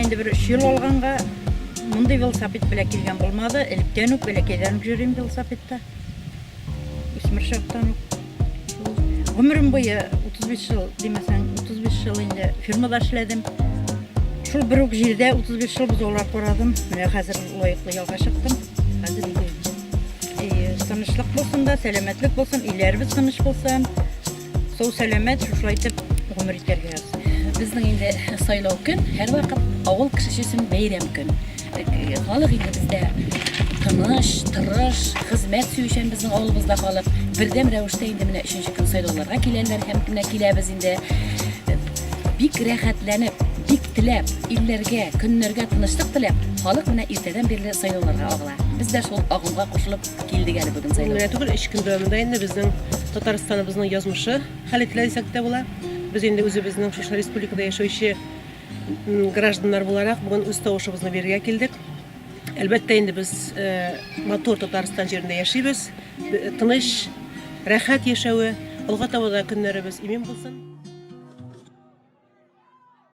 инде бер өч ел алганга мондый велосипед белән килгән булмады. Электән үк, бәләкәйдән үк йөрим велосипедта. Үсмер чактан ук. Гомерем буе 35 ел димәсәң, 35 ел инде фирмада эшләдем. Шул бер үк җирдә 35 ел бозаулар карадым. Менә хәзер лаеклы ялга чыктым. Хәзер өйдә инде. Тынычлык булсын да, сәламәтлек булсын, өйләребез тыныч булсын. Сау сәламәт шушылай итеп гомер итәргә язсын. Безнең инде сайлау көн һәрвакыт авыл кешесе өчен бәйрәм көн. Халык инде бездә тыныч, тырыш, хезмәт сөючән безнең авылыбызда халык. Бердәм рәвештә инде менә өченче көн сайлауларга киләләр һәм менә киләбез инде. Бик рәхәтләнеп, бик теләп, илләргә, көннәргә тынычлык теләп, халык менә иртәдән бирле сайлауларга агыла. Без дә шул агымга кушылып килдек әле бүген сайлауга. Генә түгел, өч көн дәвамында инде безнең Татарстаныбызның язмышы хәл ителә дисәк тә була. Без инде үзебезнең шушы республикада яшәүче гражданнар буларак бүген үз тавышыбызны бирергә килдек. Әлбәттә инде без матур Татарстан җирендә яшибез. Тыныч, рәхәт яшәве, алга таба да көннәребез имин булсын.